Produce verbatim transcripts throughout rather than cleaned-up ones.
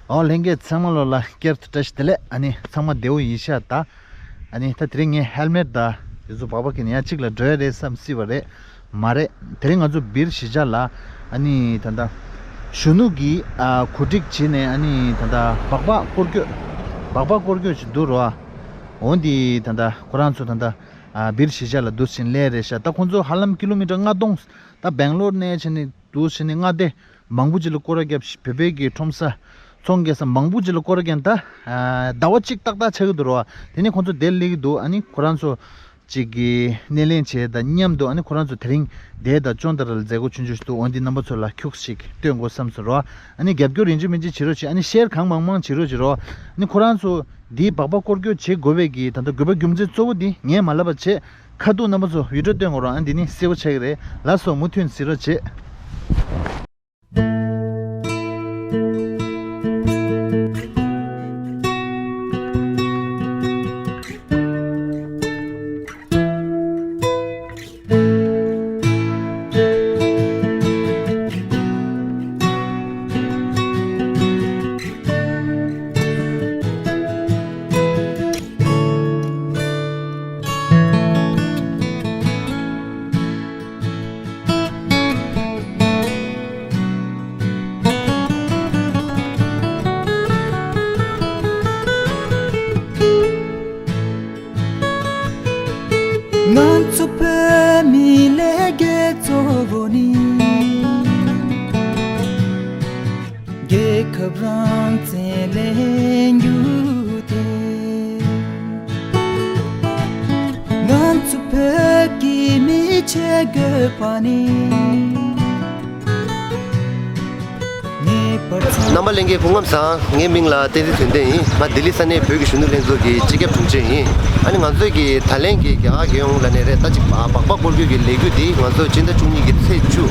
ཨོ་ལྷན་རྒྱས་ཚང་མ་ལོ་ལ་བསྐྱར་དུ་བཀྲ་ཤིས་བདེ་ལེགས། ཨ་ནི་ཚང་མ་བདེ་བོ་ཡིན་ཤག་ད། ཨ་ནི་ད་དེ་རིང་ངས་ཧེལ་མེད་ད་དེ་ཚོ་སྦག་སྦག་གི་ནས་ཡང་གཅིག་ལ་འགྲོ་ཡ་རེད་བསམ་སྲིད་པ་རེད། མ་རེད། དེ་རིང་ང་ཚོ་སྦིར་གཞིས་ཆགས་ལ་ཨ་ནི་ད་ད་གཞོན་ནུ་གི་ཨ་གོ་སྒྲིག་བྱས་ནས་ཨ་ནི་ད་ད་སྦག་སྦག་སྐོར་སྐྱོད། སྦག་སྦག་སྐོར་སྐྱོད་ཅིག་འདུག་རོ། འོ་འདི་ད་ད་ཁོ་རང་ཚོ་ད་ད་ཨ་སྦིར་གཞིས་ཆགས་ལ་འདུག་སེ་སླེབས་རེད་ཤག་ད་ཁོང་ཚོ་ཧ་ལམ་ཀི་ལོ་མི་ཊར་ལྔ་སྟོང་། ད་སྦེང་ལོར་ནས་བྱས་ནས་འདུག་སེ་ནས་མངའ་སྡེ་མང་པོ་ཅིག་ལ་སྐོར་ར་བརྒྱབ་ཤག་བོད་པའི་གི་ཁྲོམ་ས་ཚོང་རྒྱག་ས་མང་པོ་ཅིག་ལ་སྐོར་ར་བརྒྱབ། ད་ཨ་ཟླ་བ་གཅིག་ཏག་ཏག་ཆགས་ཀྱི་འདུག་རོ། དེ་ནས་ཁོང་ཚོ་དེར་སླེབས་ཀྱི་འདུག་ཨ་ནི་ཁོ་རང་ཚོ་ཅིག་གི་སྣེ་ལེན་བྱས་དང་མཉམ་དུ་ཨ་ནི་ཁོ་རང་ཚོ་དེ་རིང་དེ་དང་ཅོན་ཏ་ར་ལ་མཛད་སྒོ་ཆུང་ཆུང་ཞིག་འདུག་འོ་འདི་རྣམ་པ་ཚོ་ལ་ཁྱུག་ཞིག་སྟོན་དགོས་བསམ་སོང་རོ། ཨ་ནི་རྒྱབ་སྐྱོར་ཡིན་གཅིག་མིན་གཅིག་བྱེད་རོགས་བྱེད། ཨ་ནི་ཤེར་གང་མང་མང་བྱེད་རོགས་བྱེད་རོ། ཨ་ནི་ཁོ་རང་ཚོ་འདིའི་སྦག་སྦག་སྐོར་སྐྱོད་བྱེད་དགོས་པའི་གི་ད་ལྟ་དགོས་པ་རྒྱུ་མཚན་གཙོ་བོ་འདི་ངས་མ་ལབ་པ་བྱས། ཁ་ཐུག་རྣམ་པ་ཚོ་བི་ཌིའོ་སྟོན་དགོས་རོགས། ཨ་འདི་ནི་གསལ་པོ་ཆགས་ཀྱི་རེད། ལགས་སོ། མུ་མཐུད་གཟིགས་རོགས་བྱེད། ང་ཚོ་བོད་མི་ལས་འགན་གཙོ་བོ་ནི། རྒྱལ་ཁབ་རང་བཙན་ལེན་རྒྱུ་དེ། ང་ཚོ་བོད་ཀྱི་མི་བྱེད་དགོས་པ་ནི། ངེས་པར་ཚང་། རྣམ་པ་ལྷན་རྒྱས་སྐུ་ཁམས་བཟང་། ངའི་མིང་ལ་བསྟན་འཛིན་དོན་ལྡན་ཡིན། ང་ལྡི་ལི་ས་གནས་བོད་ཀྱི་གཞོན་ནུ་ལྷན་ཚོགས་ཀྱི་སྤྱི་ཁྱབ་དྲུང་ཆེ་ཡིན། ཨ་ནི་ང་ཚོས་ཀྱི་ད་ལན་གྱི་རྒྱ་གར་རྒྱལ་ཡོངས་ལ་ནས་རེད། ད་ཅིག་སྦག་སྦག་སྐོར་སྐྱོད་ཀྱི་ལས་འགུལ་འདི་ང་ཚོ་སྤྱི་ཟླ་བཅུ་གཉིས་ཀྱི་ཚེས་བཅུ།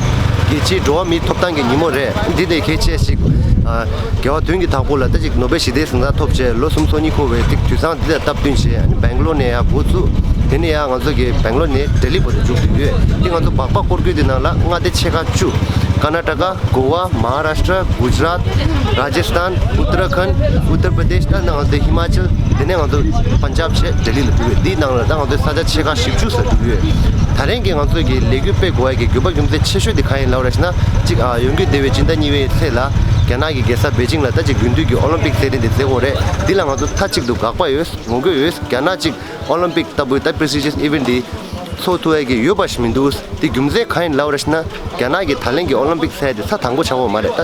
རྒྱལ་སྤྱིའི་འགྲོ་བ་མིའི་ཐོབ་ཐང་གི་ཉིན་མོ་རེད། འདི་ནས་གལ་ཆེ་ཞིག་ཨ། རྒྱལ་བ་དོན་གྱི་བདག་པོ་ལ་ད་ཅིག་ནོ་བེལ་ཞི་བདེའི་གཟེངས་རྟགས་ཐོབ་བྱས་ལོ་སུམ་ཅུ་སོ་གཉིས་འཁོར་བའི་ཏིག་དུས་བཟང་འདི་ལ་སྟབས་བསྟུན་བྱས། ཨ་ནི་སྦེང་ལོར་ནས་ཡར་འགོ་བཙུགས། དེ་ནས་ཡང་ང་ཚོ་གི་སྦེང་ལོར་ནས་ལྡི་ལི་བར་དུ་མཇུག་བསྡུས་ཡོད། འདི་ང་ཚོ་སྦག་སྦག་སྐོར་སྐྱོད་འདི་ནང་ལ་མངའ་སྡེ་ཆེ་ཁག་བཅུ། ཀར་ན་ཊ་ཀ། གོ་བ། མ་ཧཱ་རཱ་ཤི་ཏྲ། གུ་ཇ་རཱཏ། རཱ་ཇི་སི་ཐན། ཨུ་ཏ་ར་ཁནྜ། ཨུ་ཏར་པྲ་དེཤ། ད་ནང་ང་ཚོ་ཧི་མ་ཅལ། དེ་ནས་ང་ཚོ་པན་ཇབ་བྱས་ལྡི་ལི་ལ་འགྲོ་གི་ཡོད། འདིའི་ནང་ལ་ད་ང་ཚོ་ས་ཆ་ཆེ་ཁག་བཞི་བཅུ་ཙམ་འགྲོ་གི་ཡོད། ད་རིང་གི་ང་ཚོ་གི་ལས་འགུལ་སྤེལ་དགོས་ཡ་གི་དགོས་པ་རྒྱུ་མཚན་ཆེ་ཤོས་དེ་གང་ཡིན་ལབ་ར་ཞེ་ན། གཅིག་ཨ། ཡོང་གི་བསྡད་པའི་སྤྱི་ཟླ་གཉིས་པའི་ཚེས་ལ་རྒྱ་ནག་གི་རྒྱལ་ས་པེ་ཅིང་ལ་ད་ཅིག་རྒྱུན་མཐུད་ཀྱི་ཨོ་ལིམ་པིག་རྩེད་འགྲན་དེ་རྩེ་གི་ཡོད་རེད། འདི་ལ་ང་ཚོ་མཐའ་གཅིག་ཏུ་དགག་པ་ཡོད། ངོ་རྒོལ་ཡོད། རྒྱ་ནག་གཅིག་ཨོ་ལིམ་པིག་ལྟ་བུའི་ད་པི་རེ་སི་ཊི་ཇི་ཡས་ཨི་ཝེན་ཊི་འདི་ཚོགས་ཐུབ་ཡ་གི་ཡོད་པ་ཞིག་མི་འདུག་དེ་རྒྱུ་མཚན་གང་ཡིན་ལབ་ར་ཞེ་ན། རྒྱ་ནག་གི་ད་ལན་གྱི་ཨོ་ལིམ་པིག་ཟེར་ཡ་དེ་ས་དང་པོ་ཆགས་ཡོད་མ་རེད། ད་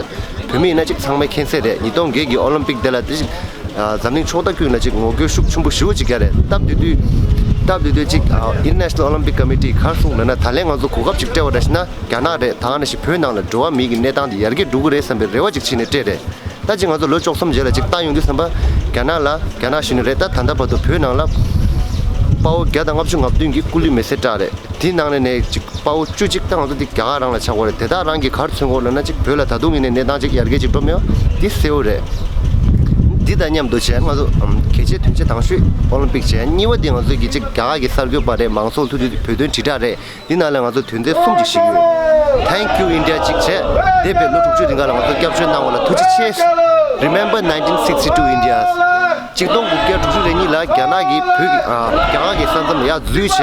བོད་མི་ཡིན་ན་གཅིག་ཚང་མས་མཁྱེན་གསལ་རེད། ཉིས་སྟོང་བརྒྱད་ཀྱི་ཨོ་ལིམ་པིག་དེ་ལ་དེ་ཨ། འཛམ་གླིང་ཕྱོགས་མཐའ་ཀུན་ལ་ཅིག་ངོ་རྒོལ་ཤུགས་ཆེན་པོ་ཞེ་པོ་ཅིག་བརྒྱབ་རེད། སྟབས་བདེ་དུས། སྟབས་བདེ་དུས་ཅིག་ཨ། International Olympic Committee ག་རེ་གསུངས་ལབ་ན། ད་ལན་ང་ཚོ་གོ་སྐབས་ཅིག་སྤྲད་པ་འདྲ་ཞིག་ན་རྒྱ་ནག་རེད། ད་ག་ནང་བཞིན་བོད་ནང་ལ་འགྲོ་བ་མིའི་གི་གནས་སྟངས་དེ་ཡར་རྒྱས་འགྲོ་གི་རེད་བསམ་པའི་རེ་བ་ཅིག་བྱས་ནས་སྤྲད་རེད། ད་ཅིག་ང་ཚོ་ལོ་བཅུ་གསུམ་རྗེས་ལ་ཅིག་ལྟ་ཡོང་དུས་ཙམ་པ། རྒྱ་ནག་ལ་རྒྱ་ནག་གཞུང་ནས་རེད། ད་ད་ལྟ་བར་དུ་བོད་ནང་ལ་དཔའ་བོ་བརྒྱ་དང་ལྔ་བཅུ་ང་བདུན་གྱིས་སྐུ་ལུས་མེ་སྲེག་བསྲེགས་རེད། དེའི་ནང་ནས་ནས་ཅིག་དཔའ་བོ་བཅུ་གཅིག་ད་ང་ཚོ་འདི་རྒྱ་གར་རང་ལ་ཆགས་པ་རེད། དེ་དག་རང་གིས་ག་རེ་མཚོན་གྱི་ཡོད་ལབ་ན། ཅིག་བོད་ལ་ད་དུང་ཡིན་ནའི་གནས་སྟངས་ཅིག་ཡར་རྒྱས་ཅིག་འགྲོ་མེད་པ་འདི་གསལ་པོ་རེད། འདི་དང་མཉམ་དུ་བྱས་ང་ཚོ་ཨམ། གལ་ཆེའི་དོན་ཆེན་དང་ཤོས་ཨོ་ལིམ་པིག་བྱས། གཉིས་པ་འདི་ང་ཚོ་གི་ཅིག་རྒྱ་གར་གྱི་གསར་འགོད་པ་རེད། མང་ཚོགས་ལྷུག་བསྡུས་བོད་དོན་དྲིལ་བསྒྲགས་རེད། འདི་ནང་ལ་ང་ཚོ་དོན་ཚན་གསུམ་ཅིག་ཞུས་ཡོད། Thank you India གཅིག་བྱས། འདས་པའི་ལོ་དྲུག་ཅུ་རིང་ག་ལ་ང་ཚོ་སྐྱབས་བཅོལ་གནང་བ་ལ་ཐུགས་རྗེ་ཆེ། Remember nineteen sixty-two India། གཅིག་སྟོང་དགུ་བརྒྱ་དྲུག་ཅུ་རེ་གཉིས་ལ་རྒྱ་ནག་གིས་བོད་ཀྱི་ཨ། རྒྱ་གར་གྱི་ས་མཚམས་ལ་ཡར་འཛུལ་བྱས་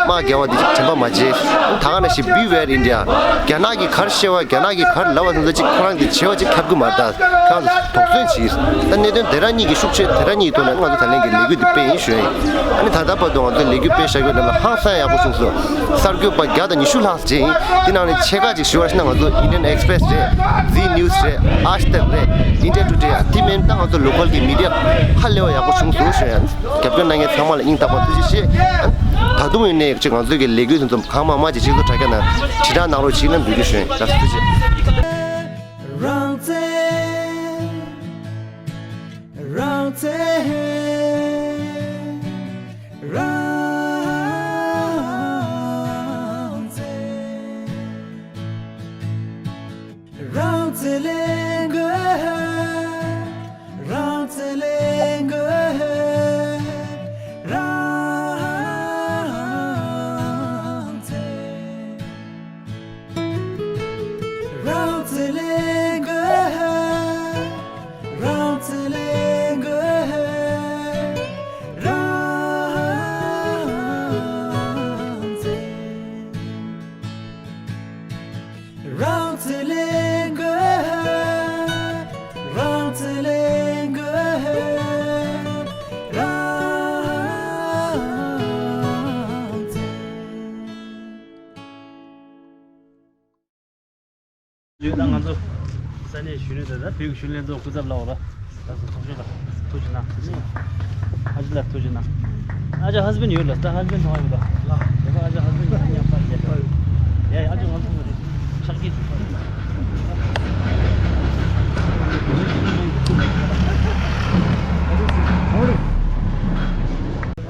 དམག་རྒྱག་པ་འདི་ཅིག་དྲན་པ་མ་བརྗེད། ད་ག་ནང་བཞིན་Beware India། རྒྱ་ནག་གིས་ག་རེ་བཤད་པ། རྒྱ་ནག་གིས་ག་རེ་ལབ་པ་ཙམ་ཙམ་ཅིག་ཁོ་རང་གིས་བྱས་པ་ཅིག་ཁྱབ་ཀྱི་མ་རེད། ད་ཁོ་རང་ཚོ་དོགས་ཟོན་བྱས། ད་གནད་དོན་དེ་རང་གཉིས་ཀྱི་ཤུགས་ཆེ་དེ་རང་གཉིས་ཐོག་ནས་ང་ཚོ་ད་ལན་གྱི་ལས་འགུལ་འདི་སྤེལ་ཡིན་ཞུ་ཡ་ཡིན། ཨ་ནི་ད་ལྟ་བར་དུ་ང་ཚོས་ལས་འགུལ་སྤེལ་བཞག་ཡོད་ནང་ལ་ཧང་སང་ཡག་པོ་བྱུང་སོང་། གསར་འགོད་པ་བརྒྱ་དང་ཉི་ཤུ་ལྷག་བྱས་ཡིན། དེ་ནང་ནས་ཆེ་ཁག་ཅིག་ཞུ་བ་ཞིག་ན་ང་ཚོ་Indian Express རེད། Zee News རེད། Aaj Tak རེད། India Today རེད། དེ་མིན་ད་ང་ཚོ་ལོ་ཀལ་གྱི་མི་ཌི་ཡ་ཧ་ལས་པ་ཡག་པོ་བྱུང་སོང་ཞུ་ཡ་ཡིན། རྒྱབ་སྐྱོར་གནང་མཁན་ཚང་མ་ལ་སྙིང་ཐག་པ་ཐུགས་རྗེ་ཆེ། ད་དུང་ཡིན་ནའི་ཅིག་ང་ཚོའི་གི་ལས་འགུལ་དེ་ཚོ་གང་མང་མང་ཅིག་སྤྱི་ཚོགས་དྲ་རྒྱ་ནང་དྲིལ་བསྒྲགས་གནང་རོགས་བྱེད་ལ་འབོད་སྐུལ་ཞུ་ཡིན། ལགས་སོ། ཐུགས་རྗེ་ཆེ། རང་བཙན། རང་བཙན། རང་བཙན། རང་བཙན་ལེན་དགོས། རང་བཙན་ལེན་དགོས། རང་བཙན། རང་བཙན་ལེན་དགོས། རང་ རང་ཚུལ་ལེན་དགོས། རང་ཚུལ་ལེན་དགོས། རང་ཚུལ། ཡོད་ད་ང་ཚོ་ས་གནས་གཞོན་ནུ་དང་ད་བོད་ཀྱི་གཞོན་ནུ་ལྷན་ཚོགས་སྐུ་ཚབ་ལ་འོ་ར་ད་སོ་ཚོགས་ཆུང་ལ་ཐུགས་རྗེ་གནང་། ཨ་ཅག་ལ་ཐུགས་རྗེ་གནང་། ཨ་ཅག་ཧས་བྷེན་ཡོད་ལ་ད་ཧས་བྷེན་ཐོང་ཡོད་ད། ལ་ཡ་ཨ་ཅག་ཧས་བྷེན་ཉམས་པ་ཡ་ཡ་ཨ་ཅག་ང་ཚོ་ཕྱག་སྐྱིད་ཞུ།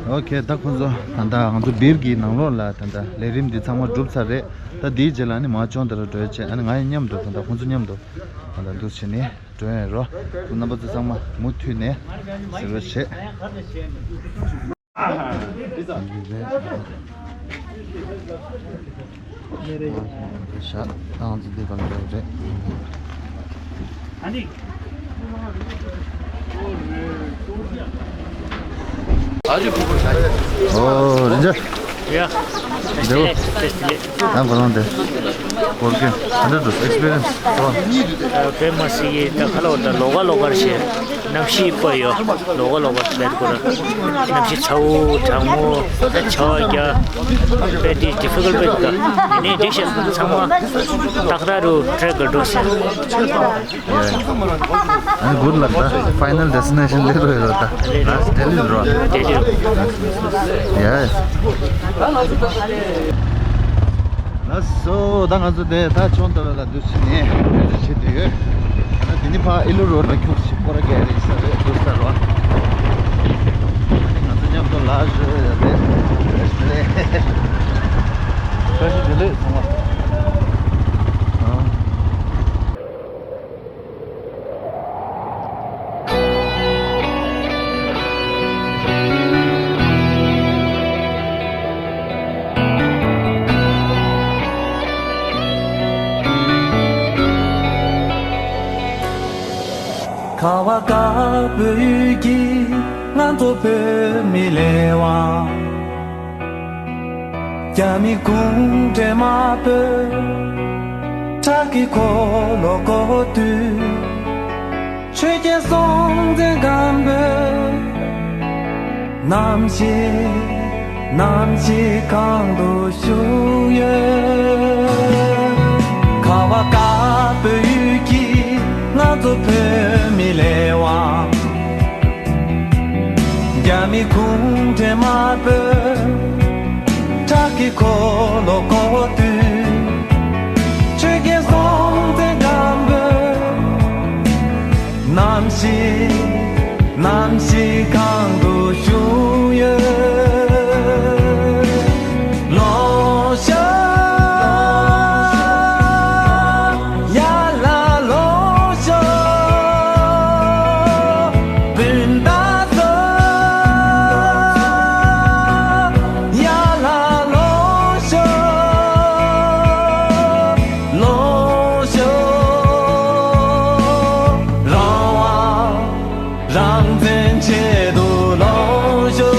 ཨོ་ཁེ། ད་ཁོང་ཚོ་ད་ལྟ་ང་ཚོ་སྦིར་གྱི་ནང་ལོགས་ལ་ད་ལྟ་ལས་རིམ་འདི་ཚང་མ་གྲུབ་ཚར་རེད། ད་འདིའི་རྗེས་ལ་ནི་མ་ཅོང་དེ་རུ་འགྲོ་ཡ་བྱས། ཨ་ནི་ང་ཡང་མཉམ་དུ་ད་ལྟ་ཁོང་ཚོ་མཉམ་དུ་ད་ལྟ་འདུག་བྱས་ནས་འགྲོ་ཡ་རོ། རྣམ་པ་ཚོ་ཚང་མ་མུ་མཐུད་ནས་གཟིགས་རོགས་བྱེད། ཞག་ཏང་ཚོ་འདི་གང་འདྲ་རེད། ཨོ་རིན་ཆེན། ཡ། འདྲ་བོ། ཨ་བ་ལང་དེ། སྐོར་གི་ཨ་འདྲ་འགྲོ་ཨེག་སི་པི་རི་ཡན་སི་ཨ། བེ་མ་སི་ཡི་ད་ཁ་ལོ་ད་ལོ་ག་ལོ་གར་བྱེད། གནམ་གཤིས་དཔའ་ཡོད། ལོ་ག་ལོ་གར་བྱེད་དགོས་ར། གནམ་གཤིས་ཚ་བོ་གྲང་མོ་ད་ཆར་པ་རྒྱག་པས་འདི་ཌི་ཕི་ཀལ་པོ་ད་ནི་འདི་བྱེད་ཚང་མ་ཏག་ཏག་རུ་ཊེག་གི་འགྲོ་ཟེར། ཡ། ཨ་ནི་གུཌ་ལག་ད། ཕའི་ནལ་ཌེ་སི་ཊི་ནེ་ཤན་སླེབས་རོགས་ཡོད་ད། ལཱ་སི་ཊི་ལྡི་ལི་རོ། ལྡི་ལི་རོ། ཡ། ལགས་སོ། ད་ང་ཚོ་དེ་ད་ཅོང་ཏ་ར་ལ་འདུག་ཕྱིན་ནས་བེད་སྤྱོད་བྱེད་དུ་ཡོད། ད་དེ་ནི་ཕ་ཨི་ལུ་རོ་ལ་ཁྱུག་ཞིག་སྐོར་ར་རྒྱག་རེད་ས་རེད་འདུག་ས་རོ། ང་ཚོ་མཉམ་དུ་ལ་ཞུ་ཡོད་རེད། བཀྲ་ཤིས་བདེ་ལེགས་ཚང་མ། ཁ་བ་དཀར་པོའི་ཡུལ་གྱི་ང་ཚོ་བོད་མི་ལས་དབང་། རྒྱ་མི་གུང་ཁྲན་དམར་པོས་ཁྲག་གི་འཁོར་ལོ་བསྐོར་དུས། ཆོས་རྒྱལ་སྲོང་བཙན་སྒམ་པོས་ནམ་ཞིག་ནམ་ཞིག་གང་དུ་བཞུགས་ཡོད། ཁ་བ་དཀར་པོའི་ཡུལ་གྱི་ང་ཚོ་བོད་མི་ལས་དབང་། རྒྱ་མི་གུང་ཁྲན་དམར་པོས་ཁྲག་གི་འཁོར་ལོ་བསྐོར་དུས། ཆོས་རྒྱལ་སྲོང་བཙན་སྒམ་པོས་ནམ་ཞིག་ནམ་ཞིག་གང་དུ་བཞུགས་ཡོད། ལོངས་ཤོག་ཡ་ལ་ལོངས་ཤོག་སྤུན་ཟླ་ཚོ། ཡ་ལ་ལོངས་ཤོག་ལོངས་ཤོག་རང་དབང་རང་བཙན་ཆེད་དུ་ལོངས་ཤོག་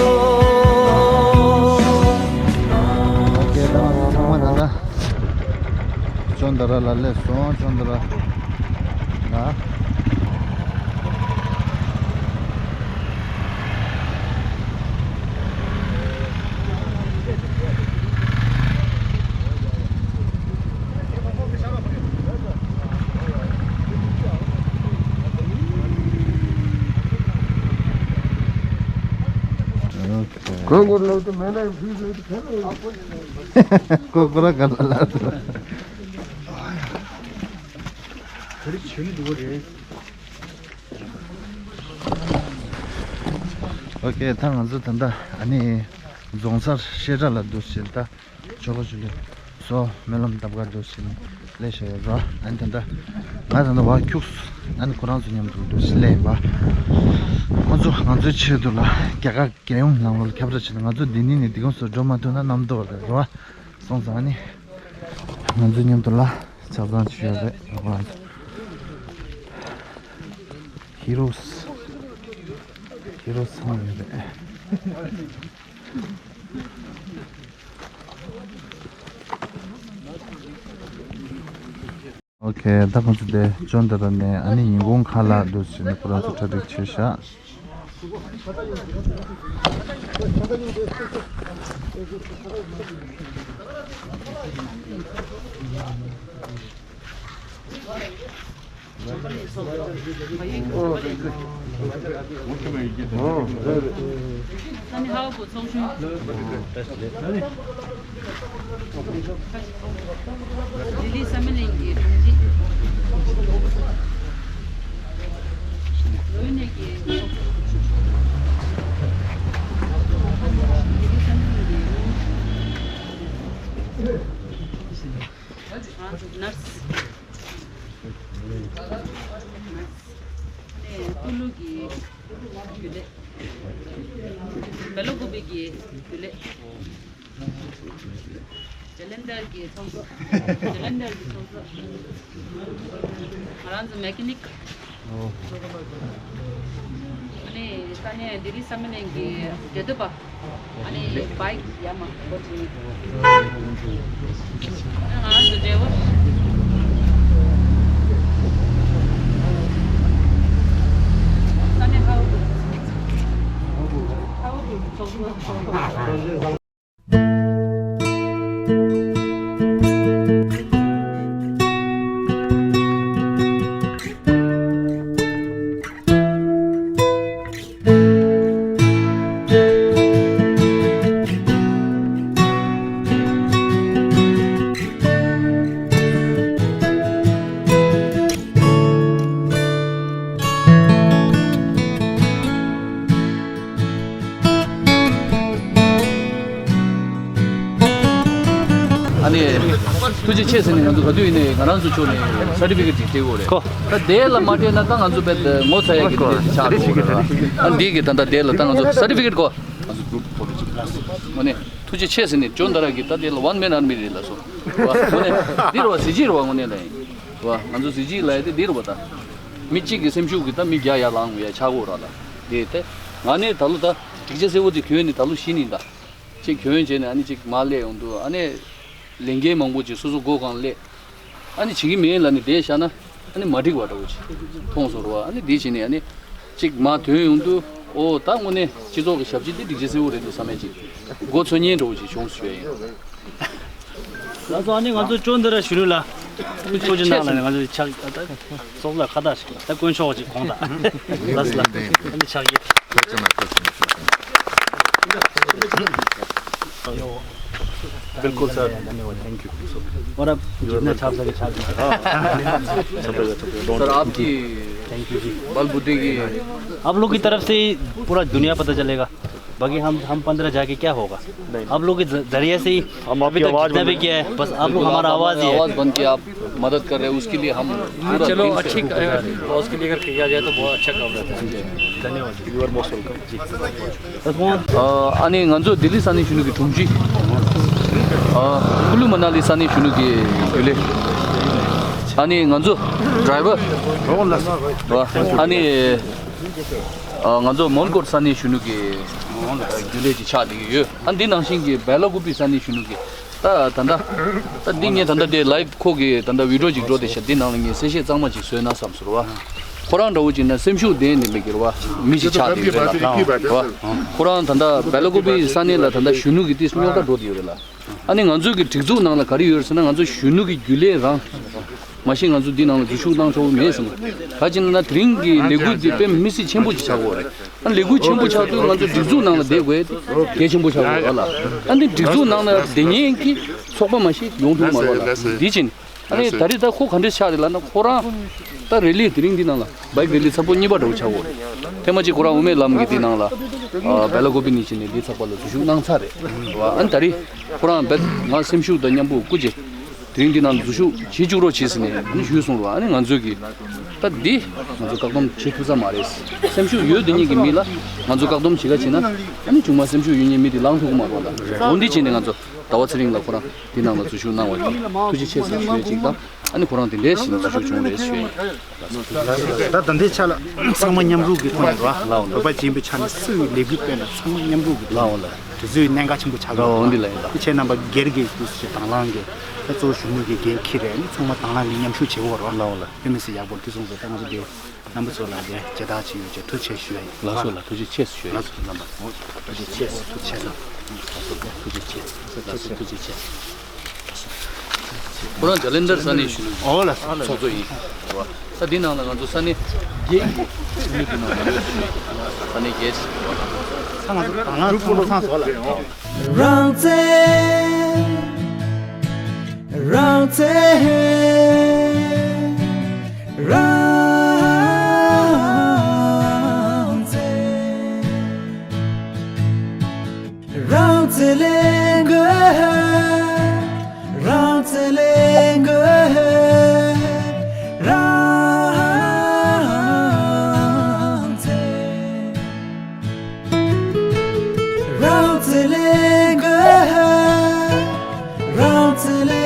ཨོ་ཁེ། ད་ང་ཚོ་ཚང་མ་ད་ལྟ་ཅོང་ཏ་ར་ལ་སླེབས་སོང་། ཅོང་ཏ་ར་ལ། ཨོ་ཁེ། གང་གོ་ལོག་ཏུ་མེ་ན་ཕུལ་ལོག་ཏུ་ཁ་ལོ། ཁོ་ཁོ་ར་ག་ལ་ལ་ཏུ། ཨོ་ཁེ། ད་ང་ཚོ་ད་ལྟ་ཨ་ནི་རྫོང་སར་བཤད་གྲྭ་ལ་འདུག་ཟེར། ད་ཆོ་ག་ཞུ་ལེ་སོ་སྨོན་ལམ་བཏབ་གར་འདུག་ཟེར་ནས་སླེབས་བཞག་ཡོད་ར། ཨ་ནི་ད་ལྟ་ང་ད་ལྟ་བ་ཁྱུགས། ཨ་ནི་ཁོ་རང་ཚོ་མཉམ་དུ་འདུག་ཟེར་སླེབས་ཡིན་པ། ཁོ་ཚོ་ང་ཚོའི་ཆེད་དུ་ལ་རྒྱ་གར། རྒྱལ་ཡོངས་ནང་ལོགས་ལ་ཁྱབ་བསྒྲགས་བྱས་ནས་ང་ཚོ་འདི་ནས་ནས་འདི་གོང་སུ་འགྲོ་མ་ཐུབ་ན་རྣམ་རྟོག་རེད་རོ། སོང་ཙང་ནི་ང་ཚོ་མཉམ་དུ་ལ་ཆ་ཚང་བྱས་ཡོད་རེད་རོ། ཧི་རོས། ཧི་རོས་ཚང་ཡོད་རེད། ཨོ་ཁེ། ད་ཁོང་ཚོ་དེ་ཅོན་ཏ་ར་ནས་ཨ་ནི་ཉིན་གུང་ཁ་ལག་འདུག་ཟེར་ནས་ཁོ་རང་ཚོ་གྲ་སྒྲིག་བྱས་ཤག་ལི་ལི་བསམ་ཡས་གླིང་གི་དྲུང་ཆེ། ལི་ལི་བསམ་ཡས་གླིང་གི། ང་ཚོ་ནར་སི། ནས་ཀུ་ལུ་གི་རྒྱུན་ལས། བེ་ལ་ཀུ་པི་གི་རྒྱུན་ལས། ཇ་ལན་དར་གི་ཚོགས་གཙོ། ཇ་ལན་དར་གི་ཚོགས་གཙོ། ང་རང་ཚོ་མེ་ཀ་ནིག། ཨོ། ཨ་ནི་ས་གནས་ལི་ལི་བསམ་ཡས་གླིང་གི་འབྲེལ་མཐུད་པ། ཨ་ནི་བྷའིཀ་ཡར་མར་འགྲོ་བྱེད་མཁན། ང་རང་ཚོ་འབྲེལ་བ། ས་གནས་ཧའོ་ཧའོ་ཚོགས་པ། ཨ་ནི། ཐུགས་རྗེ་ཆེ་ཟེར་ནས་ང་ཚོ་ག་དུས་ཡིན་ནའི་ང་རང་ཚོ་ཕྱོགས་ནས་སར་ཊི་ཕི་ཀེཊ་ཅིག་སྤྲད་དགོས་རེད། ཁོ། ད་དེ་ལ་མ་སྤྲད་ན་ད་ང་ཚོ་དཔེ་ངོ་ཚ་ཡག་གི་དེ་འདྲ་ཅིག་ཆགས་འགྲོ་གི་རེད། ཨ་འདི་གི་ད་ལྟ་དེ་ལ་ད་ང་ཚོ་སར་ཊི་ཕི་ཀེཊ་གོ། ང་ཚོ་གུ་རུབ་ཕོ་ཊོ་ཅིག་ལ། ཨ་ནི་ཐུགས་རྗེ་ཆེ་ཟེར་ནས་ཇོན་ཏ་ར་གི་ད་དེ་ལ་ཝན་མེན་ཨར་མི་རེད་ལ་སོ། ཝ་དངོས་གནས་འདི་རུ་བ་གཟི་བརྗིད་རུ་བ་དངོས་གནས་ལ་ཡིན། ཝ་ང་ཚོ་གཟི་བརྗིད་ལ་ཡ་དེ་འདི་རུ་བ་ད། མི་གཅིག་གི་སེམས་ཤུགས་ཀྱིས་ད་མི་བརྒྱ་ཡར་ལངས་ཡ་ཆགས་གོ་ར་ལ། དེ་དེ་ང་ནི་ད་ལོ་ད་སྒྲིག་ཆས་གསལ་བོ་དེ་གྱོན་ནི་ད་ལོ་ཤི་ནི་ད། ཅིག་གྱོན་བྱས་ནས་ཨ་ནི་ཅིག་མར་སླེབས་ཡོང་དུས་ཨ་ནི་ལས་འགན་མང་པོ་ཅིག་སོ་སོ་མགོ་གང་སླེབས། ཨ་ནི་བྱེད་ཀྱི་མེད་ལབ་ནས་བསྡད་བཞག་ན་ཨ་ནི་མ་འགྲིག་པ་འདྲ་བོ་ཅིག་མཐོང་སོང་རོ། ཨ་ནི་འདི་བྱས་ནས་ཨ་ནི་ཅིག་མར་ཐོན་ཡོང་དུས་ཨོ་ད་དངོས་གནས་སྤྱི་ཚོགས་ཀྱི་ཞབས་ཕྱི་འདི་སྒྲིག་ཆས་གསལ་བོ་རེད་འདུག་བསམ་ཡས་ཅིག་མགོ་ཚོས་མཁན་འདྲ་བོ་ཅིག་བྱུང་སོང་ཡིན། ལགས་སོ། ཨ་ནི་ང་ཚོ་ཅོན་ཏ་ར་གཞོན་ནུ་ལ་ཐུགས་རྗེ་ཆེ་གནང་ལ་ནི་ང་ཚོ་ཕྱག་ད་སོགས་ལ་ཁ་བཏགས་ཤིག་ད་དཀོན་མཆོག་ཅིག་གོང་ད་ལགས་སོ་ལགས། ཨ་ནི་ཕྱག་གི། बिल्कुल sir. Thank you. और अब जितना छाप सके छाप दीजिए। छपेगा, छपेगा। सर, आपकी थैंक यू जी। बलबूते की आप लोग की तरफ से ही पूरा दुनिया पता चलेगा। बाकी हम हम पंद्रह जाके क्या होगा? आप लोग के ज- जरिए से ही हम अभी आपकी तक आवाज़ जितना बन भी किया है, बस आप लोग हमारा आवाज़ ही है। आवाज़ बन के आप मदद कर रहे हैं, उसके लिए हम हाँ, पूरा चलो, दिल से अच्छी, अ, उसके लिए अगर किया जाए तो बहुत अच्छा काम रहता है। धन्यवाद। You are most welcome। Ji. ཨ་ནི་ང་ཚོ་ལྡི་ལི་ས་གནས་གཞོན་ནུ་གི་དྲུང་ཆེ། ཨ་ཀུ་ལུ་མ་ན་ལི་ས་གནས་གཞོན་ནུ་གི་རྒྱུན་ལས། ཨ་ནི་ང་ཚོ་ཌ་རའི་ཝར། ཨ་ནི་ཨ་ང་ཚོ་མོན་གྷོ་ས་གནས་གཞོན་ནུ་གི་རྒྱུན་ལས་ཅིག་ཆགས་བསྡད་ཀྱི་ཡོད། ཨ་འདི་ནང་བཞིན་གྱི་སྦེ་ལ་ཀུ་པི་ས་གནས་གཞོན་ནུ་གི་ད་ད་ལྟ་ད་འདི་ངས་ད་ལྟ་དེ་ལའིབ་ཁོ་གི་ད་ལྟ་བི་ཌི་ཡོ་ཅིག་འགྲོ་བསྡད་ཤག་འདི་ནང་ལ་ངས་གསལ་བཤད་གཙང་མ་ཅིག་བཟོས་ན་བསམ་སོང་ར་བ། ཁོ་རང་འདྲ་བོ་ཅིག་ན་སེམས་ཤུགས་ལྡན་ནས་མི་སྒེར་བ་མི་ཞིག་ཆགས་བསྡད་ཡོད་རེད་ལ་བ། ཁོ་རང་ད་ལྟ་སྦེ་ལ་ཀུ་པི་ས་གནས་ལ་ད་ལྟ་གཞོན་ནུ་གི་ཏིས་རྙོག་དྲ་འགྲོ་བསྡད་ཡོད་རེད་ལ། ཨ་ནི་ང་ཚོའི་གི་སྒྲིག་འཛུགས་ནང་ལ་ག་རེ་ཡོད་རེད་ཟེར་ན་ང་ཚོ་གཞོན་ནུ་གི་རྒྱུན་ལས་རང་མ་གཞི་ང་ཚོ་འདི་ནང་ལ་འཛུལ་ཞུགས་གནང་ཆོག་གི་མེད་ཟེར་ན། ག་ཅི་ན་ན་དེ་རིང་གི་ལས་འགུལ་འདི་དཔེ་མི་སྲིད་ཆེན་པོ་ཅིག་ཆགས་ཀྱི་ཡོད་རེད། ཨ་ལས་འགུལ་ཆེན་པོ་ཆགས་དུས་ང་ཚོ་སྒྲིག་འཛུགས་ནང་ལ་བསྡད་དགོས་དེ་གལ་ཆེན་པོ་ཆགས་ཀྱི་ཡོད་རེད་ལ། ཨ་འདི་སྒྲིག་འཛུགས་ནང་ལ་བསྡད་མཁན་གྱི་ཚོགས་པ་མ་གཞི་ཡོང་ཐུབ་མ་རེད་ལ་འདི་ཕྱིན། ཨ་ནི་ད་རེས་ད་ཁོ་ག་འདྲས་ཆགས་རེད་ལབ་ན་ཁོ་རང་ད་རེ་ལི་དེ་རིང་འདི་ནང་ལ་བྷའིཀ་རེ་ལི་ཚབ་པོ་གཉིས་པ་འདྲ་བོ་ཆགས་ཀྱི་ཡོད་རེད། ཐེངས་མ་གཅིག་ཁོ་རང་དབུ་མའི་ལམ་གྱི་འདི་ནང་ལ་ཨ་སྦེ་ལ་ཀུ་པི་ནས་ཕྱིན་ནས་འདི་ཚགས་པར་ལ་འཛུལ་ཞུགས་གནང་ཚར་རེད་བ། ཨ་ནི་ད་རེས་ཁོ་རང་རྦད་ང་སེམས་ཤུགས་དང་མཉམ་པོ་སྐུ་མཁྱེན། དེ་རིང་འདི་ནང་འཛུལ་ཞུགས་བྱེད་བཅུག་རོགས་བྱེད་ཟེར་ནས་ཨ་ནི་ཞུས་སོང་ར་བ། ཨ་ནི་ང་ཚོས་ཀྱི་ད་འདི་ང་ཚོ་བཀག་སྡོམ་བྱེད་ཐུབ་ས་མ་རེད། སེམས་ཤུགས་ཡོད་དེ་ཉིད་ཀྱི་མི་ལ་ང་ཚོ་བཀག་སྡོམ་བྱེད་ག་བྱེད་ན་ཨ་ནི་ཆུང་མ་སེམས་ཤུགས་ཡོད་མཁན་མི་དེ་ལངས་ཐུབ་ཀྱི་མ་རེད་ལ། འོ་འདི་བྱས་ནས་ང་ཚོ་ཟླ་བ་ཚེ་རིང་ལ་ཁོ་རང་འདི་ནང་ལ་འཛུལ་ཞུགས་གནང་བ་དེ་ཐུགས་རྗེ་ཆེ་ཟེར་ཞུ་ཡ་གཅིག་དང་། ཨ་ནི་ཁོ་རང་དེ་འདྲའི་ཞིག་འཛུལ་ཞུགས་བྱུང་རེད་ཞུ་ཡ་ཡིན། ད་ད་ལྟའི་ཆ་ལ་ཚང་མ་མཉམ་རུབ་ཀྱི་ཐོག་ནས་ར་བོད་པ་སྦྱིན་པའི་ཆ་ནས་སུའི་ལས་འགུལ་སྤེལ་ན་ཚང་མ་མཉམ་རུབ་ཀྱི་ཐོག་ནས་དེ་ཚོའི་གནད་འགག་ཆེན་པོ་ཆགས་ཀྱི་འདུག་འདི་ལ་ཡིན་ད། དེ་ཁྱེད་རྣམ་པ་སྒེར་གྱི་དུས་སུ་དང་བླངས་ཀྱི་ ད་གཙོ་བོ་གཞུང་ལུགས་ཀྱི་འགན་འཁྱེར་རེད། ཨ་ནི་ཚང་མ་དང་བླངས་ཀྱིས་མཉམ་ཞུགས་བྱེད་དགོས་རེད་བ། ལའོ་ལ། དེ་མི་སྲིད་ཡག་པོ་འདི་སོང་ཙང་ད་ང་ཚོ་འདི་རྣམ་པ་ཚོ་ལ་འདི་མཇལ་དར་ཅིག་ཡོད་ཅེས་ཐུགས་རྗེ་ཆེ་ཞུ་ཡ་ཡིན། ལགས་སོ་ལགས། ཐུགས་རྗེ་ཆེ་ཞུ་ཡ་ཡིན། ལགས་སོ་རྣམ་པ། ཐུགས་རྗེ་ཆེ། ཐུགས་རྗེ་ཆེ། ལགས་སོ་ཐུགས་རྗེ་ཆེ། ལགས་སོ་ཐུགས་རྗེ་ཆེ། ཁོ་རང་ཇ་ལན་ཌར་ས་གནས་གཞོན་ནུ་ཨོ་ལ་ཚོགས་གཙོ་ཡིན། ད་འདི་ནང་ལ་ང་ཚོ་ས་གནས་བརྒྱད་ཀྱི་གཞོན་ནུ་འདི་ནང་ལ་ཡོད་ཞུ་ཡིན། ས་གནས་བརྒྱད་ཅིག་ཡོད་པ། ད་ང་ཚོ་དང་བླངས་ཚང་མ་ཚང་བཟོ་ལ། རང་བཙན། རང་བཙན། རང་བཙན། རང་བཙན་ལས་འགུལ། རང་བཙན་ལས་འགུལ། རང་བཙན། རང་བཙན་ལས་འགུལ། རང་བཙན་ལས་